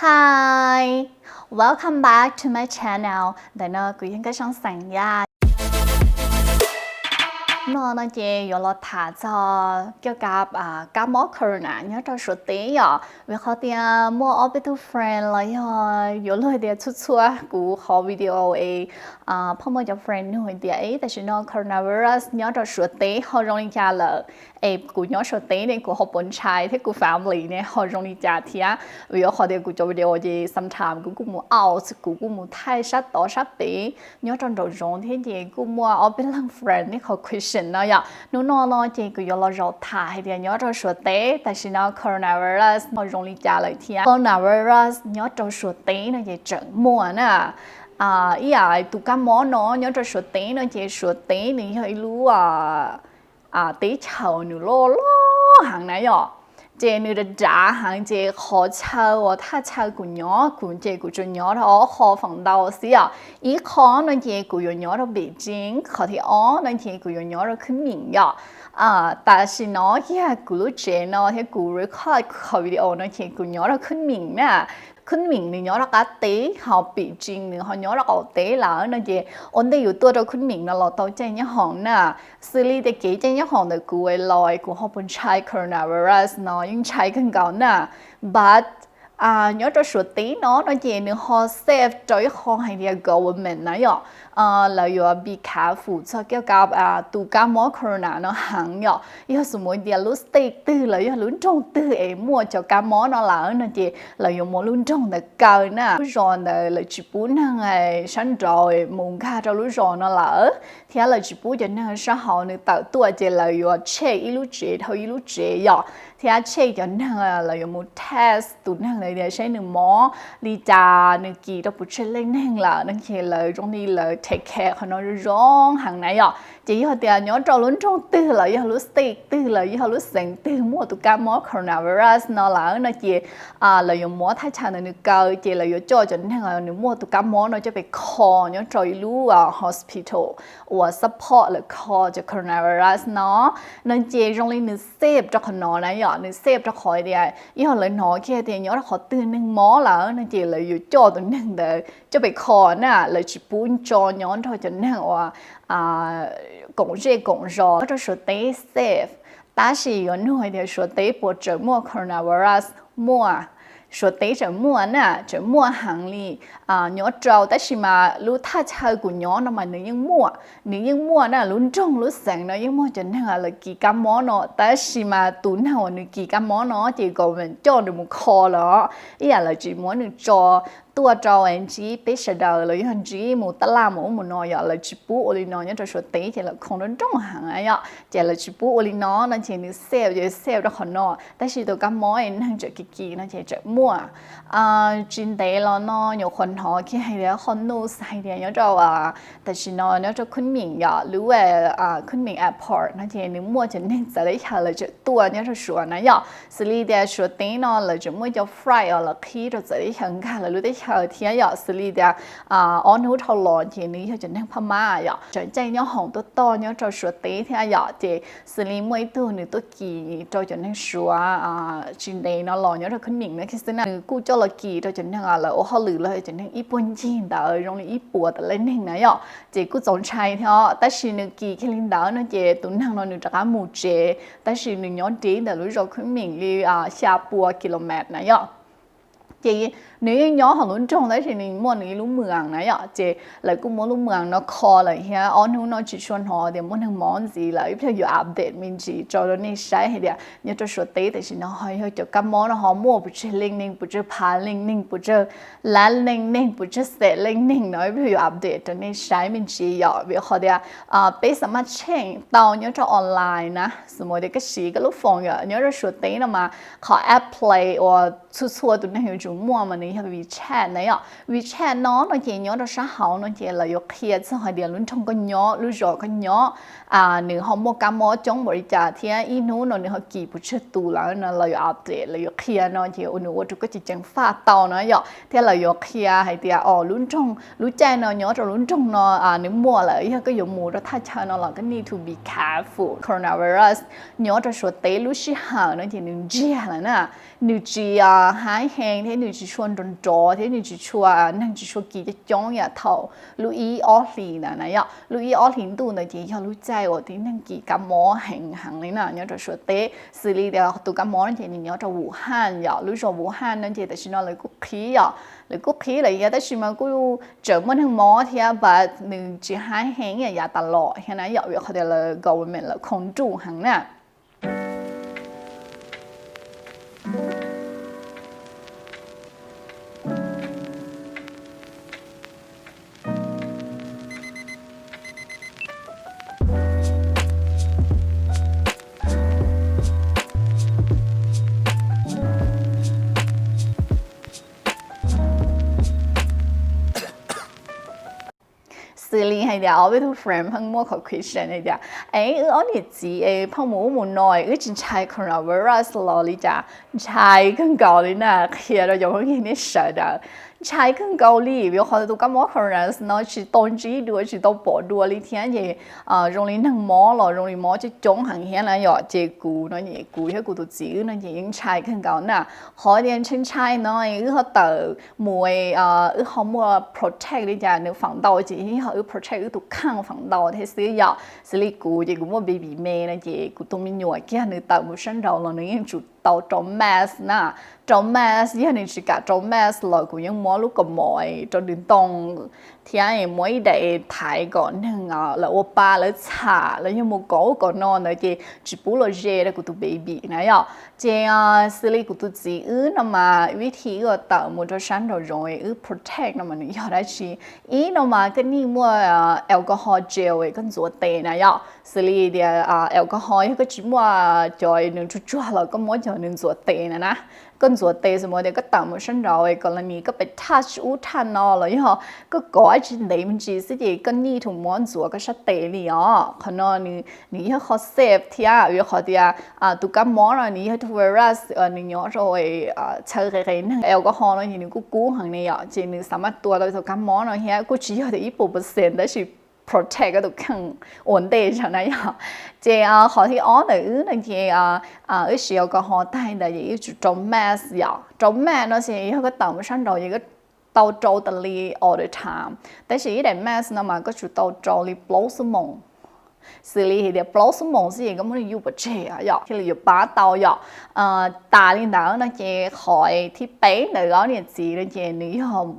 Hi, welcome back to my channel. Ntawm no kuv yog Nkauj Soob xeem Yaj. Hnub no no ces yuav los tham txog cov kab mob corona nyob rau Suav teb yom, vim qhov tias muaj ob peb tug friend los yog yuav luag tias txhua txhua kuv qhov video es pheej muaj cov friend nug hais tias, ib, tam sim no coronavirus nyob rau Suav teb ho zoo li cas lawm, es kuv nyob Suav teb ne kuv ho puas ntshai thiab kuv family ne ho zoo li cas thiab, vim qhov tias kuv cov video ces sometimes kuv kuj mus out, kuv kuj mus thaij sab tod sab pem nyob rau nraum zoov thiab ces kuj muaj ob peb leeg friend nej qhov question no yom. Hnub no no ces kuv yuav los zaum tham hais tias nyob rau Suav teb tam sim no coronavirus ho zoo li cas lawm thiab. Coronavirus nyob rau Suav teb no ces tseem muaj na. Ib yam tus kab mob no nyob rau Suav teb no ces Suav teb nws yog ib lub teb chaws nws loj loj heev na yom, ces nws dav dav heev ces qhov chaw uas thaj chaw kuv nyob kuv ces kuv tsuas nyob rau ob qho feem ntau xwb yom. Ib qho no ces kuv yuav nyob rau Beijing, qhov thib ob no ces kuv yuav nyob rau Kunming yom. Tam sim no kiag kuv lub tsev no thiab kuv record qhov video no ces kuv nyob rau Kunming na. Kunming nws nyob rau qab teb, ho Beijing nws ho nyob rau qaum teb lawm no ces ua ntej yuav tuaj rau Kunming no los tau caij nyob hoom na. Xws li tias kev caij nyob hoom ntawm kuv es los kuv ho puas ntshai coronavirus no, yeej ntshai kawg nkaus na. But nyob rau Suav teb no no ces nws ho safe rau ib qho hais tias government na yom, lawv yuav be careful txog kab, tus kab mob corona no heev yom. Yog xws mus tias lub state twg los yog lub nroog twg es muaj cov kab mob no lawm no ces lawv yuav muab lub nroog ntawd kaw na. Lub zos ntawd lawv tsis pub neeg sab nraud mus nkag rau lub zos no lawm, thiab lawv tsis pub cov neeg sab hauv nws tawm tuaj ces lawv yuav check ib lub tsev dhau ib lub tsev yom, thiab check cov neeg, lawv yuav mus test tus neeg ntawd tias saib nws mob li cas, nws kis rau pes tsawg leej neeg lawm no ces lawv zoo li lawv take care qhov no zoo heev na yom. Ces yog tias nyob rau lub nroog twg los yog lub state twg los yog lub xeev twg muaj tus kab mob coronavirus no lawm no ces lawv yuav muab thaj chaw ntawd nws kaw ces lawv yuav coj cov neeg nws muaj tus kab mob no coj pes kho nyob rau ib lub hospital uas support lawv kho cov coronavirus no. No ces zoo li nws safe rau qhov no na yom, nws safe rau qhov tias yog lawv hnov kiag tias nyob rau qhov twg neeg mob lawm no ces lawv yuav coj tus neeg ntawd coj pes kho na, lawv tsis pub tso nyob nrog cov neeg uas koom zej koom zos. Nyob rau Suav teb safe, tab sis yuav nug hais tias Suav teb puas tseem muaj coronavirus? Muaj. Suav teb tseem muaj na, tseem muaj heev li. Nyob rau tab sis mas lub thaj chaw kuv nyob no mas nws yeej muaj, nws yeej muaj na, lub nroog lub xeev no yeej muaj cov neeg lawv kis kab mob no, tab sis mas tus neeg uas nws kis kab mob no ces government coj nws mus kho lawm, ib yam lawv tsis muab nws tso tuaj rau ntsib peb sawv daws los yog ntsib mus tab laj mus ub mus no yom, lawv tsis pub ua li no. Nyob rau Suav teb ces lawv khoo nrooj nrooj heev yom, ces lawv tsis pub ua li no no ces nws safe ces safe rau qhov no, tab sis tus kab mob es neeg tseem kis kis no ces tseem muaj. Tsis ntev los no nyuam qhuav hnov kiag hais tias qhov news hais tias nyob rau tam sim no nyob rau Khun Mim yom, lub Khun Mim airport no ces nws muaj cov neeg txawv teb chaws lawv tseem tuaj nyob rau Suav na yom. Xws li tias Suav teb no lawv tseem muaj cov flight uas lawv qhib rau txawv teb chaws nkag lawv lub teb chaws thiab yom. Xws li tias ob hnub dhau los ces nws yog cov neeg Phab Mab yom, tseem caij nyob hoom tuaj toj nyob rau Suav teb thiab yom. Ces xws li muaj ib tug nws tuaj kis rau cov neeg Suav tsis ntev no los nyob rau Khun Mim no xwb na, nws kuj coj los kis rau cov neeg lawv ua hauj lwm los cov neeg ib puag ncig ntawd zoo li ib puas tawm leej neeg na yom. Ces kuj txaus ntshai thiab, tab sis nws kis kiag li ntawd no ces tus neeg no nws rov qab mus tsev, tab sis nws nyob deb ntawm lub zos Khun Mim li xya pua kilomev na yom. Ces nws yeej nyob hauv lub nroog tab sis nws muaj nws ib lub mws na yom. Ces lawv kuj muab lub mws no kho lawm thiab, ob hnub no tsis tshua hnov tias muaj neeg mob ntxiv lawm, ib pliag yuav update me ntsis tso rau nej saib hais tias nyob rau Suav teb tam sim no ho yog cov kab mob no ho muaj pes tsawg leej neeg, pes tsawg phav leej neeg, pes tsawg lab leej neeg, pes tsawg xees leej neeg no, ib pliag yuav update rau nej saib me ntsis yom. Vim qhov tias peb xam maj check tau nyob rau online na, xws li tias koj siv koj lub phone yom, nyob rau Suav teb no mas qhov app Play uas txhua txhua tus neeg yuav tsum muaj mas nws yog WeChat na yom. WeChat no no ces nyob rau sab hauv no ces lawv yuav qhia txog hais tias lub nroog koj nyob, lub zos koj nyob, nws ho muaj kab mob coob npaum li cas thiab ib hnub no nws ho kis pes tsawg tus lawm no, lawv yuav update, lawv yuav qhia no ces nws ua rau koj ceev ceev faj tau na yom. Thiab lawv yuav qhia hais tias o lub nroog lub caij no nyob rau lub nroog no nws muaj lawm, yog koj yuav mus rau thaj chaw no los koj need to be careful. Coronavirus nyob rau Suav teb lub sij hawm no ces nws ntsiag lawm na, nws tsis hais heev thiab nws tsis tshua nrov nrov thiab nws tsis tshua, neeg tsis tshua kis coob coob yam thaum lub ib ob hlis ntawd na yom. Lub ib ob hlis ntuj ntawd ces yog lub caij uas tib neeg kis kab mob heev heev li na nyob rau Suav teb. Xws li tias tus kab mob no ces nws nyob rau Wuhan yom, lub zos Wuhan no ces tam sim no lawv kuj qhib yom, lawv kuj qhib lawm yom, tab sis mas kuj tseem muaj neeg mob thiab, but nws tsis hais heev ib yam tas los thiab na yom, vim qhov tias lawv government lawv khoo nruj heev na. Xws li hais tias ob peb tug friend pheej muaj qhov question hais tias, es wb ob niam txiv es pheej mus ub mus no es wb tsis ntshai coronavirus los li cas? Ntshai kawg nkaus li na, qhia rau cov phooj ywg nej sawv daws, ntshai kawg nkaus li, vim qhov tus kab mob coronavirus no tsis tau ntsib dua tsis tau pom dua li thiab ces zoo li neeg mob los zoo li mob coob coob heev thiab na yom. Ces kuv no ces kuv thiab kuv tus txiv wb no ces yeej ntshai kawg nkaus na. Qhov tias ntshai ntshai no wb ho tawm mus, wb ho muaj protect li cas nws feem ntau ces yog wb protect wb tus kheej feem ntau thiab xwb yom. Xws li kuv ces kuv muaj baby me no ces kuv tus me nyuam kiag nws tawm mus sab nraud los nws yeej tsum tau rau mask na. Rau mask, yog nws tsis kam rau mask los kuv yeej muab lub kaus mom rau nws ntoo thiab muab ib daim thaiv kom neeg lawv ua pa lawv txham los yog mus kov ub kov no ntawd ces tsis pub los ze rau kuv tus baby na yom. Ces xws li kuv tus txiv wb no mas vib thib wb tawm mus rau sab nraum zoov wb protect no mas nws yog dab tsi? Ib no mas koj nej muaj alcohol gel koj ntxuav tes na yom. Xws li tias alcohol yog koj tsis muaj cov nws tsuag tsuag los koj muab cov nws ntxuav tes na na. Koj ntxuav tes xws li tias koj tawm mus sab nraud kom los nis koj pem touch ub touch no los yog koj kov dab tsi ntev me ntsis xwb ces koj nej tau muab ntxuav koj sab tes li os. Qhov no nws yog qhov safe thiab vim qhov tias tus kab mob no nws yog tus virus nws nyob rau chaw qis qis neeg. Alcohol no ces nws kuj kub heev ne yom, ces nws xav mas tua tau tus kab mob no thiab kuj tsis yog tias ib puas percent tab sis protect koj tus kheej ua ntej zog na yom. Ces qhov thib ob ntawm wb no ces wb siv alcohol tag ntawd ces wb tsum rau mask yom. Rau mask no ces yog koj tawm mus sab nraud ces koj tau rau tas li all the time, tab sis ib daim mask no mas koj tsum tau rau li plaub xuab moos. Xws li hais tias plaub xuab moos xwb ces koj muab nws yuj pov tseg yom thiaj li yuav pab tau yom. Tas li ntawd no ces qhov thib peb ntawm ob niam txiv no ces nws yog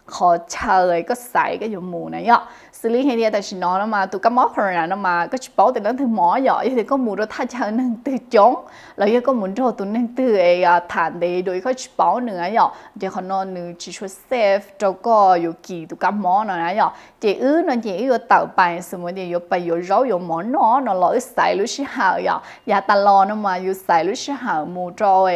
qhov chaw koj xaiv koj yuav mus na yom. Xws li hais tias tam sim no no mas tus kab mob corona no mas koj tsis paub tias leej twg mob yom, yog tias koj mus rau thaj chaw neeg twg coob los yog koj mus nrog tus neeg twg es tham ntev dua koj tsis paub nws na yom, ces qhov no nws tsis tshua safe rau koj yuav kis tus kab mob no na yom. Ces wb no ces wb yuav tawm pais xws li tias yuav pais yuav zaub yuav mov noj no los wb xaiv lub sij hawm yom. Yav tas los no mas yus xaiv lub sij hawm mus rau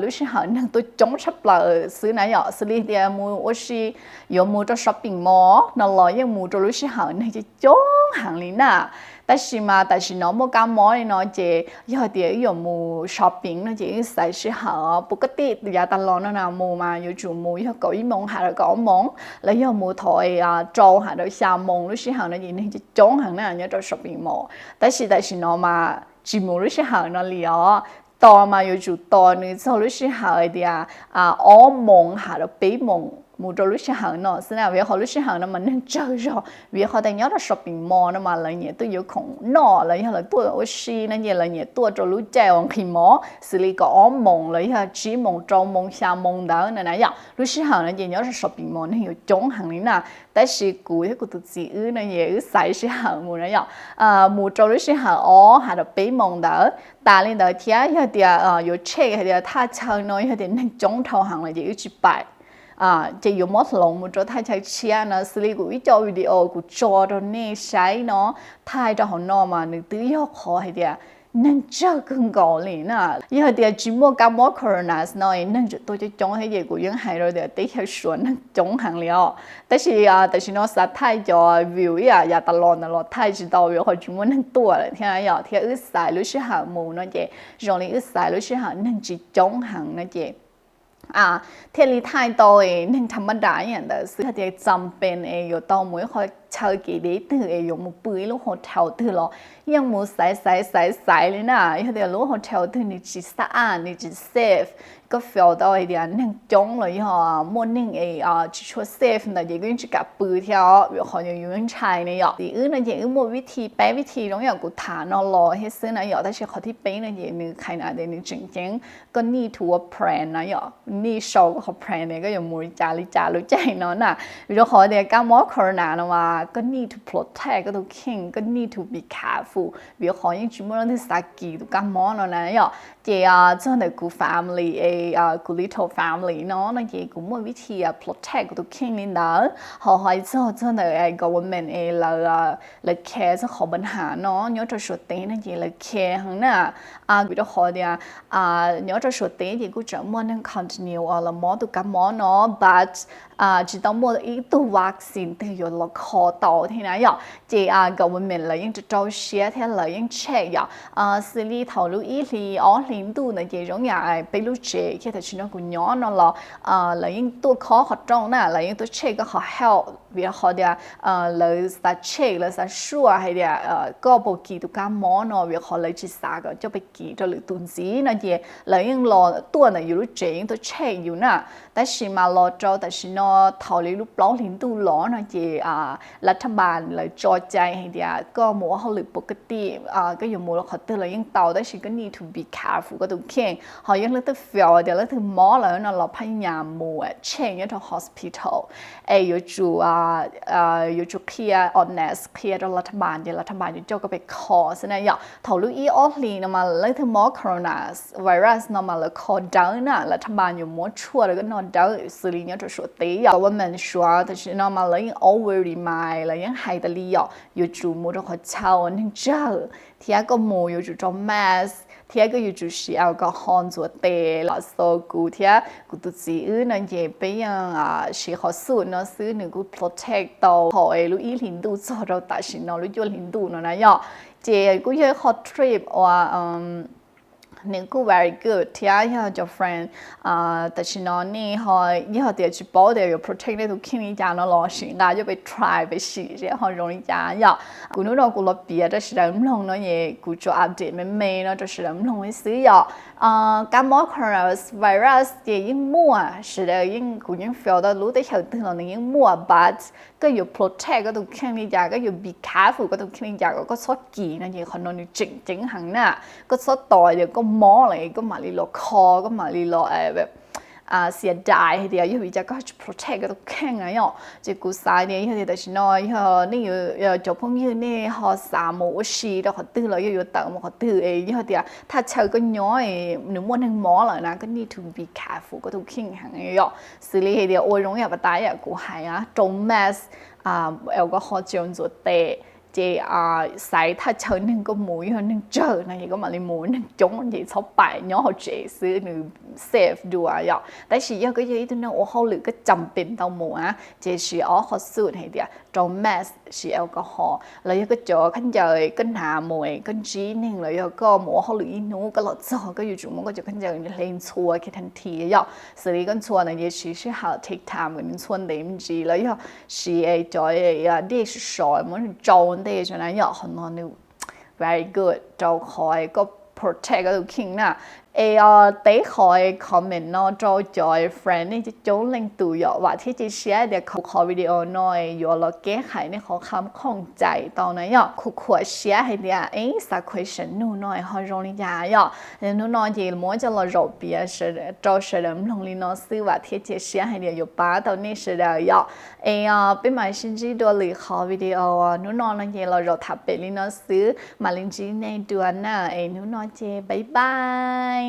lub sij hawm neeg tuaj coob tshaj plaws xwb na yom. Xws li tias mus ua si, yuav mus rau shopping mall no los yeej mus rau lub sij hawm neeg coob coob heev li na. Tab sis mas tam sim no muaj kab mob li no ces yog tias wb yuav mus shopping no ces wb xaiv sij hawm puas koj tij yav tas los no na mus mas yuav tsum mus yog kaum ib moos has rau kaum ob moos los yog mus thaum rau has rau xya moos lub sij hawm no ces neeg coob coob heev na nyob rau shopping mall. Tab sis tam sim no mas tsis mus lub sij hawm no li os. Tos mas yuav tsum tos nws txog lub sij hawm tias ob moos has rau peb moos mus rau lub sij hawm no xwb na, vim qhov lub sij hawm no mas neeg tsawg zog, vim qhov tias nyob rau shopping mall no mas lawv nyiam tuaj yuav khoom noj los yog lawv tuaj ua si no ces lawv nyiam tuaj rau lub caij uas nqhis mov xws li kaum ob moos los yog tsib moos rau moos xya moos ntawd na na yom. Lub sij hawm no ces nyob rau shopping mall neeg yuav coob heev li na. Tab sis kuv thiab kuv tus txiv wb no ces wb xaiv sij hawm mus na yom, mus rau lub sij hawm ob has rau peb moos ntawd. Tas li ntawd thiab yog tias yuav check hais tias thaj chaw no yog tias neeg coob dhau heev lawm ces wb tsis pais, ces yuav muab hloov mus rau thaj chaw tshiab no. Xws li kuv ib co video kuv tso rau nej saib no, thaij rau hauv no mas nws twb yog qhov hais tias neeg tsawg kawg nkaus li na. Yog hais tias tsis muaj kab mob corona no es neeg tseem tuaj coob coob thiab ces kuv yeej hais rau tias teb chaws Suav neeg coob heev li os. Tab sis tam sim no xav thaij cov view ib yam yav tas los ntawd los thaij tsis tau vim qhov tsis muaj neeg tuaj lawm thiab yom, thiab wb xaiv lub sij hawm mus no ces zoo li wb xaiv lub sij hawm neeg tsis coob heev no ces thiaj li thaij tau neeg tham ma das ib yam ntawd xwb. Hais tias xam pes es yuav tau mus ib qho chaw kev deb twg es yuav mus pw ib lub hotel twg los yeej mus xaiv xaiv xaiv xaiv li na. Yog tias lub hotel twg nws tsis xab aj, nws tsis safe, koj feel tau hais tias neeg coob los yog muaj neeg es tsis tshua safe ntawd ces koj yeej tsis kam pw thiab os, vim qhov yus yeej ntshai ne yom. Ces wb no ces wb muaj vib thi, peb vib thi zoo yam kuv tham no los thiab xwb na yom. Tab sis qhov thib peb no ces nws qhia na tias nws tseem ceeb koj need to wear protect na yom, need sau koj qhov protect tias koj yuav mus li cas li cas lub caij no na. Vim rau qhov tias kab mob corona no mas koj need to protect koj tus kheej, koj need to be careful, vim qhov yeej tsis muaj leej twg xav kis tus kab mob no na yom. Ces txog ntawm kuv family es kuv little family no no ces kuv muaj vib thi protect kuv tus kheej li ntawd. Ho hais txog txog ntawm government es lawv, lawv care txog qhov npa nham no nyob rau Suav teb no ces lawv care heev na. Vim rau qhov tias nyob rau Suav teb ces kuj tseem muaj neeg continue uas los mob tus kab mob no, but tsis tau muaj ib tug vaccine twg yuav los kho tau thiab na yom. Ces government lawv yeej rau rau siab thiab lawv yeej check yom. Xws li thaum lub ib hlis ob hlis ntuj ntawd ces zoo yam peb lub tsev kiag tam sim no kuv nyob no los lawv yeej tuaj khob qhov rooj na, lawv yeej tuaj check koj qhov health, vim qhov tias lawv xav check, lawv xav sure hais tias koj puas kis tus kab mob no, vim qhov lawv tsis xav kom coj pes kis rau lwm tus ntxiv no ces lawv yeej los tuaj ntawm yus lub tsev yeej tuaj check yus na. Tab sis mas los rau tam sim no thaum li lub plaub hlis ntuj los no ces lav thaj npas lawv tso cai hais tias koj mus ua hauj lwm pov ka ti, koj yuav mus rau qhov twg los yeej tau, tab sis koj need to be careful koj tus kheej. Ho yeej leej twg feel tias leej twg mob lawm no los phaj nyas mus check nyob rau hospital es yuav tsum, yuav tsum qhia honest, qhia rau lav thaj npas ces lav thaj npas yuav coj koj pes kho xwb na yom. Thaum lub ib ob hlis no mas leej twg mob corona virus no mas lawv kho dawb na, lav thaj npas yuav muab tshuaj rau koj noj dawb xws li nyob rau Suav teb yom. Government Suav tam sim no mas lawv yeej over remind, lawv yeej hais tas li yom, yuav tsum mus rau qhov chaw uas neeg tsawg, thiab koj mus yuav tsum rau mask, thiab koj yuav tsum siv alcohol ntxuav tes los xo kuv thiab kuv tus txiv wb no ces peb yeej siv qhov suit no xwb, nws kuj protect tau thaum es lub ib hlis ntuj txog rau tam sim no lub cuaj hlis ntuj no na yom. Ces kuj yog ib qho trip uas nws kuj very good thiab yog cov friend tam sim no nej ho yog tias tsis paub tias yuav protect nej tus kheej li cas no los sim nqa coj pes try pes sim seb ho zoo li cas yom. Kuv hnub no kuv los piav rau sawv daws mloog no es kuv tsuas update me me no rau sawv daws mloog li xwb yom. Kab mob coronavirus ces yeej muaj, sawv daws yeej, kuv yeej feel tau lub teb chaws twg los nws yeej muaj, but koj yuav protect koj tus kheej li cas, koj yuav be careful koj tus kheej li cas kom koj txhob kis no ces qhov no nws tseem ceeb heev na. Koj txhob tos tias koj mob lawm koj mam li los kho, koj mam li los xias dais hais tias yog vim cas koj tsis protect koj tus kheej na yom. Ces kuv xav tias yog tias tam sim no yog nej yuav, cov phooj ywg nej ho xav mus ua si rau qhov twg los yog yuav tawm mus qhov twg es yog tias thaj chaw koj nyob nws muaj neeg mob lawm na, koj need to be careful koj tus kheej heev yom. Xws li hais tias ua zoo yam pas tas yam kuv hais, rau mask, alcohol gel ntxuav tes, ces xaiv thaj chaw neeg koj mus, yog neeg tsawg no ces koj mam li mus, neeg coob ces txhob pais, nyob hauv tsev xwb nws safe dua yom. Tab sis yog koj yog ib tug neeg ua hauj lwm koj cam pem tau mus na, ces siv ob qho suit hais tias rau mask, siv alcohol, los yog koj cov khaub ncaws koj hnav mus koj ntsib neeg los yog koj mus ua hauj lwm ib hnub koj los txog koj yuav tsum muab koj cov khaub ncaws hle ntxhua kiag tag nrho yom. Xws li koj ntxhua no ces siv sij hawm take time kom nws ntxhua ntev me ntsis los yog siv cov dej sov sov muab nws tsau ntej tso na yom. Qhov no nws very good rau qhov koj protect koj tus kheej na. Es teb qhov comment no rau cov friend nej coob coob leej tus yom, vam thiab cia siab tias kuv qhov video no yuav los keb hais nej qhov kham khoom cai tau na yom. Kuv khuam siab hais tias ib xav question nug no ho zoo li cas yom. Hnub no ces muab coj los zaum piav rau sawv daws mloog li no xwb, vam thiab cia siab hais tias yuav pab tau nej sawv daws yom. Es peb mam sib ntsib dua lwm qhov video, hnub no no ces los zaum tham pem li no xwb, mam li ntsib nej dua na, es hnub no ces bye bye.